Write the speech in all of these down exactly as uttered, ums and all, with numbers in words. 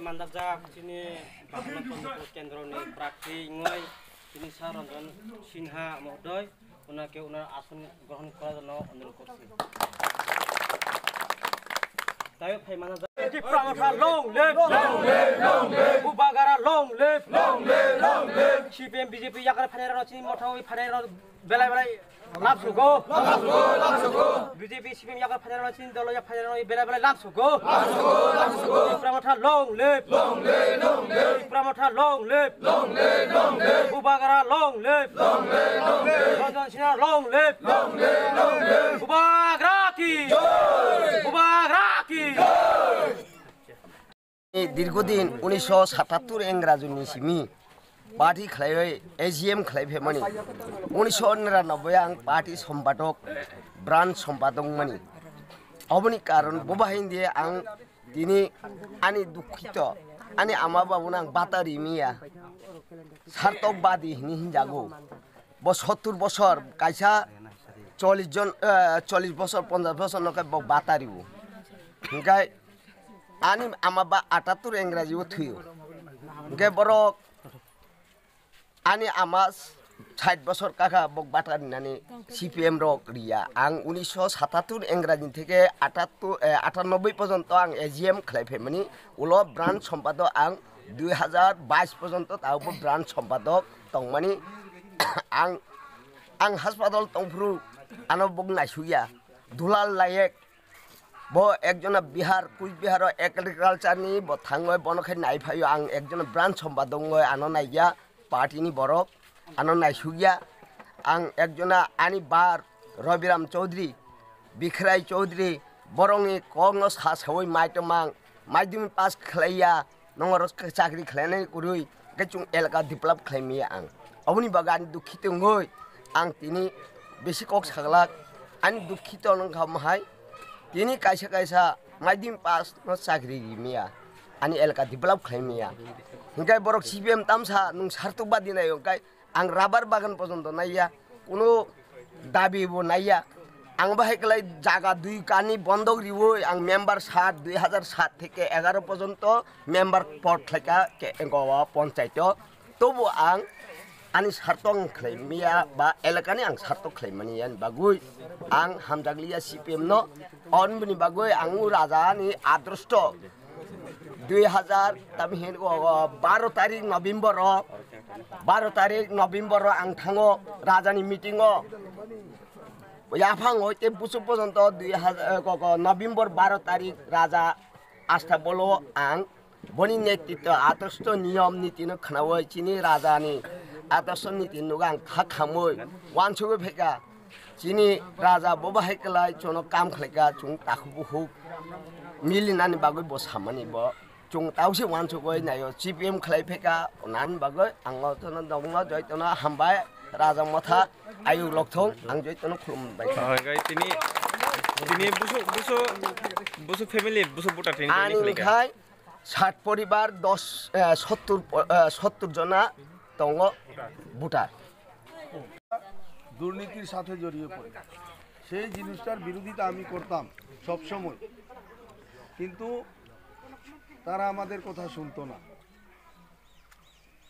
Mandarjak chini Bahana Chandra Kendroni prarthi wngwi chini Sir Ranjan Sinha mohodoi, onake onar ason grohon korar jano onurodh korchi. Tayo phai manajak. Tipra Motha long live! Long live, long live! Bubagra long live! Long live, long live! C P M B J P yakar phainairok chini motha wi phainairok belai belai lamsugo. Lamsugo, lamsugo. B J P C P M yakar phainairok chini dolo ya phainairok belai belai lamsugo. Lamsugo, lamsugo. Tipra Motha long live! Long live, long live! Tipra Motha long live! Long live, long live! Bubagra long live! Long live, long live! Ranjan Sinha long live! Long live, long live! Bubagra ki! Jai! Bubagra ki! Jai! Dirghodin unisho satattur engrajini simi party khlaiwi A G M khlai phaimani. Unisho niranoboi ang party sompadok, branch sompadok mani. Oboni karon boba hindi ang tini ani dukhito, ani ama babuna ang bata rimiya. Sartok badi hini hinjago. Bo sottur bosor kaisa chollish jon, eh, chollish bosor, ponchash bosor no khe bo bata riwo. Hingkai ani ama ba atattur engraji o thuyo. Hingke borok ani ama sait bosor kaka bok bata rinani C P M rok riya. Ang unisho satattur engraji theke atattur, eh, atanoboi porjonto ang A G M khlai phaimani. Ulo branch sompadok ang dui hajar bais porjonto tabo branch sompadok tongmani. Ang, ang haspatal tongphuru ano bok naisukya. Dulal Nayek, bo ekjona Bihar, Kuch Bihar o agriculture ni bo thangwi bono khe nai phaio. Ang ekjona branch sompadok wngwi ano naiya, party ni borok ano naisukya. Ang ekjona ani bar Rabiram Chaudhary, Bikhrai Chaudhary, borokni kokno sa sawi mai tongmang, madhyamik pass khlaiya, nongoro chakri khlainani kwrwi, hwnkhe chwng elaka develop khlai maya ang. Oboni bagwi ani dukhi tongwi ang tini besi kok saglak, ani dukhi tong wngkha mohai, tini kaisa kaisa madhyamik pass no chakri ri maya, ani elaka develop khlai maya. Hwnkhe borok C P M tamsa nwng sartok badi nai hwnkhe ang rubber bagan porjonto naiya, kuno dabi bo naiya. Ang bahai kwlai jaga dui kani bondok riwi ang member sat, dui hajar sat theke egaro porjonto member pod khlaika ke goa ponchaito. Tobo ang ani sartong khlai miya ba elakani ang sartong khlai mani yan bagwi ang hamjakliya C P M no. On bini bagwi ang raja ni adrosto dui hajar tami hin o, o, baro tarik November o, baro tarik November o ang thango raja ni meeting o. Yaphang hoite busu porjonto dui hajar, eh, ko, ko, November baro tarik raja asta bolo ang boni netritwa adorsho niyom niti no khnawi chini raja ni adorsho niti nugo ang kha khamwi wansugwi phaikha. Chini raja bo bahai kwlai chono kam khlaikha, chwng takhuk bukhuk milinani bagwi bo samani bo. Chwng tausi wansugwi naio, C P M khlai phaikha, nani bagwi ang o tono dongno joitono hambai, raja motha, ayuk lokthong, ang joitono khulum bai kha. Ah, gai tini, tini busu, busu, busu family, busu buta tini tini Ani khlaikha. Khai sat poribar dos, eh, sottur po-, eh, sottur jona tongo buta. দুর্নীতির সাথে জড়িয়ে পড়ে। সেই জিনিসটার বিরোধিতা আমি করতাম সবসময়, কিন্তু তারা আমাদের কথা শুনতো না।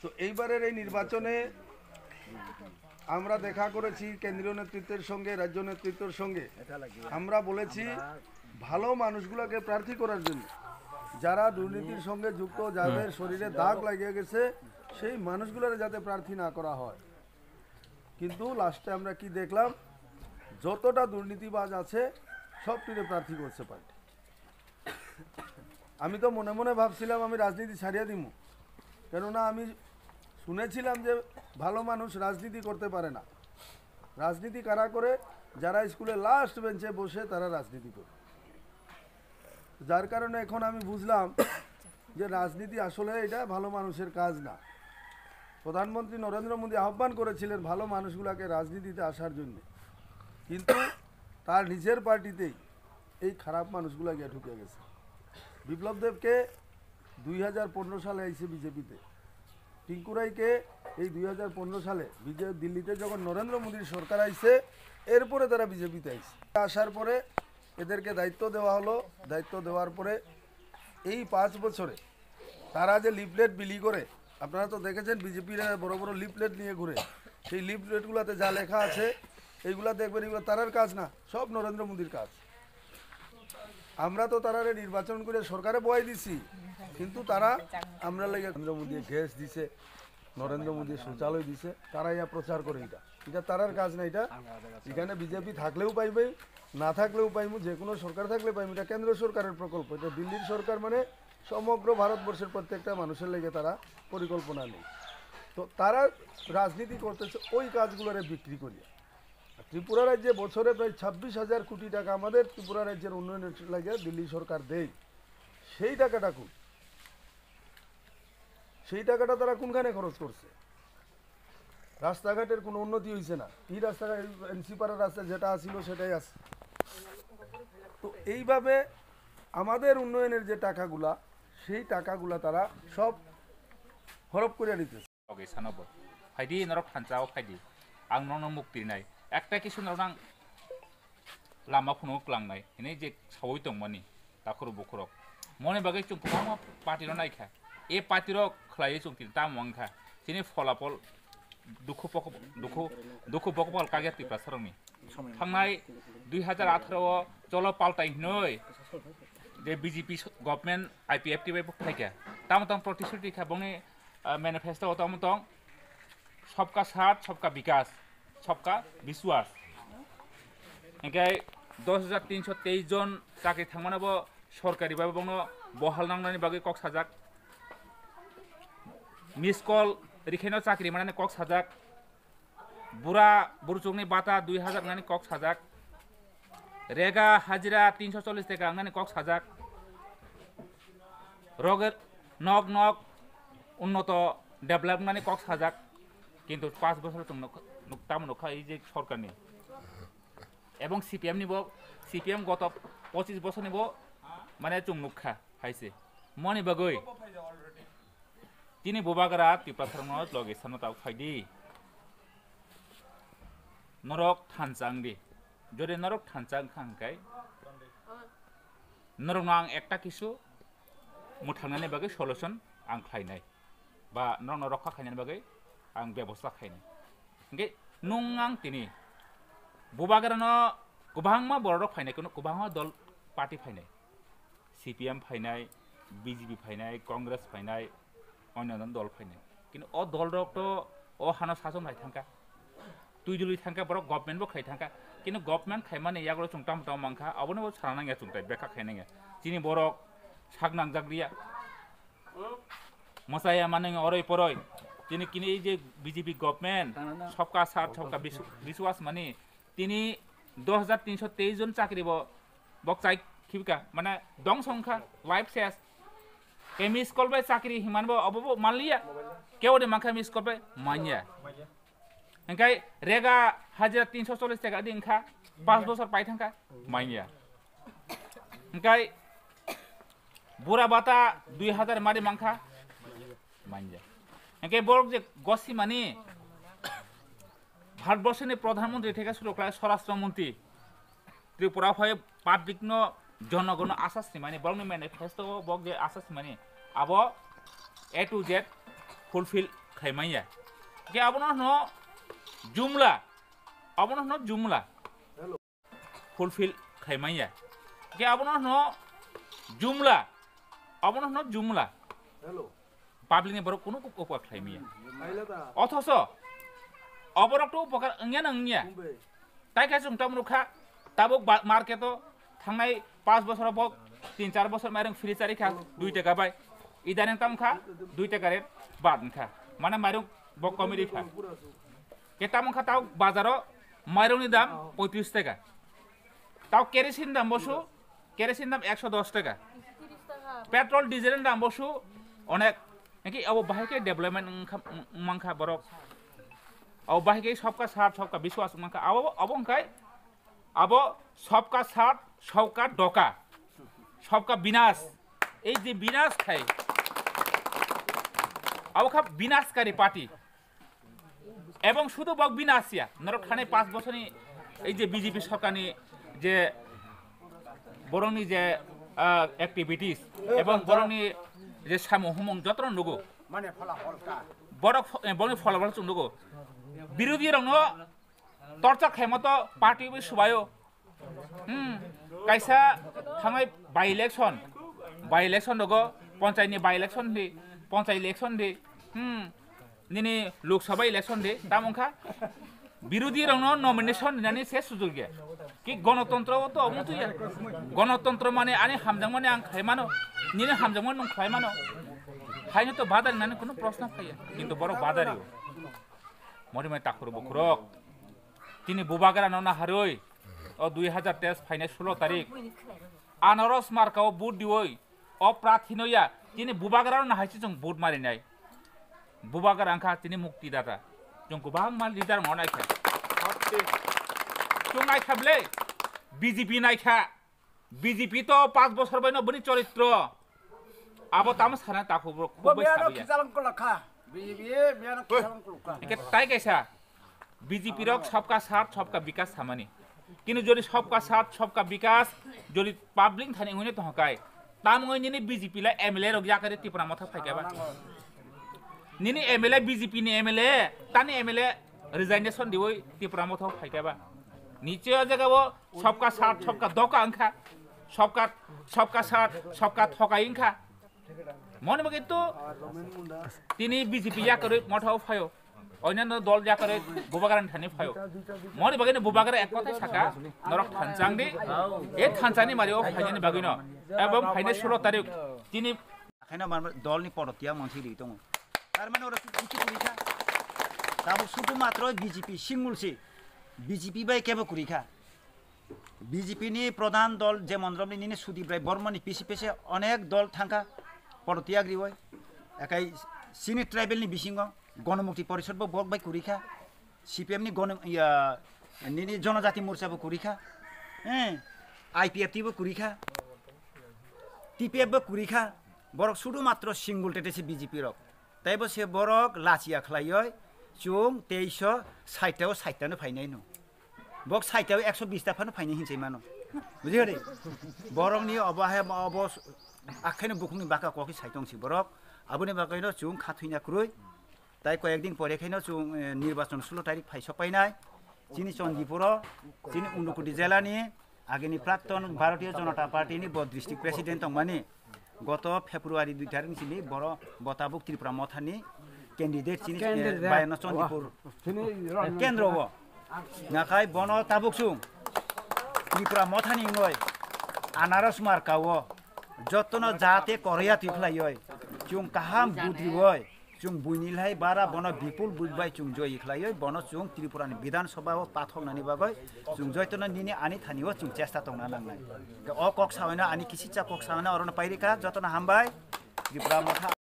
তো এইবারের এই নির্বাচনে আমরা দেখা করেছি কেন্দ্রীয় নেতৃত্বের সঙ্গে, রাজ্য নেতৃত্বের সঙ্গে। আমরা বলেছি ভালো মানুষগুলোকে প্রার্থী করার জন্য। যারা দুর্নীতির সঙ্গে যুক্ত, যাদের শরীরে দাগ লাগিয়ে গেছে, সেই মানুষগুলোরে যাতে প্রার্থী না করা হয়। কিন্তু লাস্টে আমরা কি দেখলাম, যতটা দুর্নীতিবাজ আছে সবটিরে প্রার্থী করছে পার্টি। আমি তো মনে মনে ভাবছিলাম আমি রাজনীতি ছাড়িয়ে দিমু, কেননা আমি শুনেছিলাম যে ভালো মানুষ রাজনীতি করতে পারে না। রাজনীতি কারা করে? যারা স্কুলে লাস্ট বেঞ্চে বসে তারা রাজনীতি করে। যার কারণে এখন আমি বুঝলাম যে রাজনীতি আসলে এটা ভালো মানুষের কাজ না। প্রধানমন্ত্রী নরেন্দ্র মোদী আহ্বান করেছিলেন ভালো মানুষগুলোকে রাজনীতিতে আসার জন্য, কিন্তু তার নিজের পার্টিতেই এই খারাপ মানুষগুলা গিয়ে ঢুকে গেছে। বিপ্লব দেবকে দুই হাজার পনেরো সালে আইছে বিজেপিতে, টিঙ্কু রায়কে এই দুই হাজার পনেরো সালে বিজে-, দিল্লিতে যখন নরেন্দ্র মোদীর সরকার আইছে, এরপরে তারা বিজেপিতে আইছে। আসার পরে এদেরকে দায়িত্ব দেওয়া হলো, দায়িত্ব দেওয়ার পরে এই পাঁচ বছরে তারা যে লিফলেট বিলি করে, আপনারা তো দেখেছেন, বিজেপিরা বড় বড় লিফলেট নিয়ে ঘুরে। সেই লিফলেটগুলোতে যা লেখা আছে, এইগুলা দেখবেন, এগুলো তারার কাজ না, সব নরেন্দ্র মোদীর কাজ। আমরা তো তারারে নির্বাচন করে সরকারে বয়াই দিছি, কিন্তু তারা আমরা লাগে নরেন্দ্র মোদী গ্যাস দিছে, নরেন্দ্র মোদী শৌচালয় দিছে, তারা ইয়া প্রচার করে। এটা, এটা তারার কাজ না। এটা এখানে বিজেপি থাকলেও পাইবে, না থাকলেও পাইমু, যে কোনো সরকার থাকলে পাইমু। এটা কেন্দ্র সরকারের প্রকল্প, এটা দিল্লির সরকার, মানে সমগ্র ভারতবর্ষের প্রত্যেকটা মানুষের লেগে তারা পরিকল্পনা নেই। তো তারা রাজনীতি করতেছে ওই কাজগুলোরে বিক্রি করিয়া। ত্রিপুরা রাজ্যে বছরে প্রায় ছাব্বিশ হাজার কোটি টাকা আমাদের ত্রিপুরা রাজ্যের উন্নয়নের লাগে দিল্লি সরকার দেয়। সেই টাকাটা কোন? সেই টাকাটা তারা কোনখানে খরচ করছে? রাস্তাঘাটের কোনো উন্নতি হইছে না। এই রাস্তাঘাট, এনসি পাড়ার রাস্তা যেটা আছিল, সেটাই আছে। তো এইভাবে আমাদের উন্নয়নের যে টাকাগুলা, সেই টাকাগুলা তারা সব হরপ করে নিতেছে। Loge sano bo. Phaidi norok thansa o phaidi. Ang norokno mukti nai. Ekta kisu norok nang lama phunuk klangnai. Hini je sawi tongmani. Takhuru bukhurok. Moni bagwi chwng kwbangma party no naikha. E party rok khlaiwi chwng tin tamo wngkha. Chini pholapol dukhu pokop-, dukhu, dukhu bokopal kagya Tiprasa rokni. Thangnai dui hazar atharo o cholo paltai hinoi je B J P so-, government I P F T bai bo phaikha. Tamo tong protisthuti kha bongni, ah, manifesto o tamo tong sabka saath, sabka bikas, sabka biswas. Hingke dos hajar tinso teis jon chakri thangmano bo sorkari bai bongno bohal nangnani bagwi kok sajak. Miss call rikhaino chakri manani kok sajak. Bura burchukni bata dui hajar wngnani kok sajak. Rega hajira tinso chollish taka wngnani kok sajak. Roger nok nok unnoto develop wngnani kok sajak. Kintu pas bosor chwng nuk-, nuk-, tamo nukha ei je sorkarni. Ebong C P M ni bo, C P M goto pochis bosor ni bo mane chwng nukha hai se. Moni bagwi. Tini bubagra Tiprasarokno loge sano tabuk phaidi. Norok thansa wngdi. Jodi norok thansa wngkha hwnkhe norokno ang ekta kisu mwthangnani bagwi solution ang khlainai. Ba norokno rokha khainani bagwi ang bebosta khainai. Hwnkhe nwng ang tini bubagrano kwbangma bororok phainai, kwbangma dol party phainai. C P M phainai, B J P phainai, Congress phainai, onyo onyo dol phainai. Kintu o dolrok to o hano sason khai thangkha, twi dului thangkha, borok government bo khai thangkha. Kintu government khaimani yagulo chwng tamo tamo mankha, abono bo sana nangya chwng tai, bekha khai nangya. Chini borok sak nangjak liya. Mwsaya manwi oroi poroi. Chini kini ei je B J P government, sabka saath, sabka bis-, biswas mani, tini dos hajar tinso teis jon chakri bo bok chai khibika, mane dongso wngkha, life ses. Ke miss call bai chakri himan bo obo bo manliya. Kebo de mankha miss call bai manya. Hingkai rega hajira tinso chollish taka di wngkha, pas bosor pai thangkha, manya. Hingkai bura bata dui hajar mari mankha, manya. Hingkai borok je gosimani Bharatborsoni Pradhan Mantri theke suru khlai Swarashtra Mantri, Tripura phai public no, jonogono asas ni mani, borokni manifesto o bok je asas ni mani, abo A to Z fulfill khai manya. Ke abono hwno jumla, abono hwno jumla. Fulfill khai manya. Ke abono hwno jumla, abono hwno jumla. Public ni borok kunu upokar khlai manya. Othoso oborok to upokar wngya na wngya. Tai khe chwng tamo nukha, tabuk ba-, market o thangnai pas bosor bo tin char bosor mairung free chari kha, dui taka bai. Idaning tam kha, dui taka rate bad wngkha. Mane mairung bo komi ri kha. Ke tamo kha tabuk bazar o mairung ni dam poitris taka. Tau kerosene dam bosu, kerosene dam ekso dos taka. Petrol, diesel ni dam bosu onek. Enki abo bahai khe development wngkha, wng-, wngmankha borok. Abo bahai khe sabka saath, sabka biswas wngmankha. Abo, abo wngkhai, abo sabka saath, sabka doka, sabka binas. Ei je binas khai, abo kha binaskari party. Ebong sudu bok bina asia, norok thanai pas bosorni ei je B J P sorkarni je borokni je, ah, activities ebong borokni je samung humung jotono nugo. Mane phola pholka. Borok pho-, eh, boni phola phola chwng nugo. Birodhi rokno torchar khaima to party bai subaio. Hmm. Kaisa thangai by election. By election rogo, ponchai ni by election di, ponchai election di. Hmm. Nini Lok Sabha election de, tamo wngkha? Birodhi rokno nomination rinani se sujog ya. Ki gonotontro o to omo tuya. Gonotontro mane ani hamjakmani ang khlai mano, nini hamjakmani nwng khlai mano. Haino to badari nani kuno proshno phaiya. Kintu borok badari o. Mori mai takhur bukhurok. Tini bubagra no naharoi. O dui hajar teis phainai sulo tarik. Anaros marka o vote dioi. O prathi no ya. Tini bubagra no nahai se chwng vote marinai. Bubagra wngkha tini mukti data. Chwng kwbangma leader no naikha. Chwng naikha ble. B J P naikha. B J P to panch bochor bai no bini choritro. Abo tamo sana ta khubro Bo khuboi miya no sabiya. Khichalang kolakha. B J P miya no khichalang kolakha. Eke tai kaisa. B J P rok sabka saath sabka bikas samani. Kintu jodi sabka saath sabka bikas jodi public thani hune to hakai. Tam ngoi nini B J P la M L A rok yakare Tipra motha phaikaba. Nini M L A B J P ni M L A, tani M L A resignation diwi Tipra motha phaikaba. Niche o jaga o sabka saath sabka doka wngkha. Sabka, sabka saath sabka thokai wngkha. Moni bagwi to tini B J P yakarwi motha phaio. Onyanno dol yakarwi bubagra ni thani phaio. Moni bagwi no bubagra ek kothai saka, norok thanchang di. E thanchani mari o phainani bagwi no. Ebong phainai sulo tarik tini Haino manba dolni podotiya monsi ri tongo. Tar mane oro kichu kurikha. Tabuk sudu matro B J P singul si. B J P bai kebo kurikha. B J P ni pradhan dol jemon romni nini Sudip Rai Bormani pisi pese onek dol thangkha. Podotiya griwoi. Ekai sini tribal ni bisingo Gonomukti Porishod bo bok bai kurikha. C P M ni gonom, iya, nini Jonojati Morcha bo kurikha. Eh, I P F T bo kurikha. T P F bo kurikha, borok sudu matro single tete se B J P rok. Taibo se borok lachiya khlaioi, chwng teisho sait o sait no phainai no. Bok sait o ekso bis ta phano phainai hinchai mano. Bujikha de? Borokni obo hai obo akhaino bukhukni baka kokhi sai tong si borok. Aboni bagwi no chwng kha thwina kwrwi. Tai koyekdin pore khaino chwng, eh, nirbachon sulo tarik phai sok painai. Chini Chandipuro, chini Unakoti jelani agini prakton Bharatiya Janata Party ni bo district president tongmani. Goto February dui tarik ni simi boro bo tabuk Tripura Mothani candidate chini, eh, Candidate. Bayano Chandipur. Chini Eh, Ron- kendro o. Nakhai bono tabuk chwng Tripura Mothani wngoi anaros marka o jotono jate koroya twi khlaioi chwng kaham budrioi. Chwng buini lai bara bono bipul buj bai chwng joyi khlaioi, bono chwng Tripura ni Bidhan Sabha o pathok nani bagwi chwng joitono nini ani thani o chwng chesta tongna nangnai. O kok sawi no ani kisicha kok sawi no oro no pairika, jotono hambai. Tripura Motha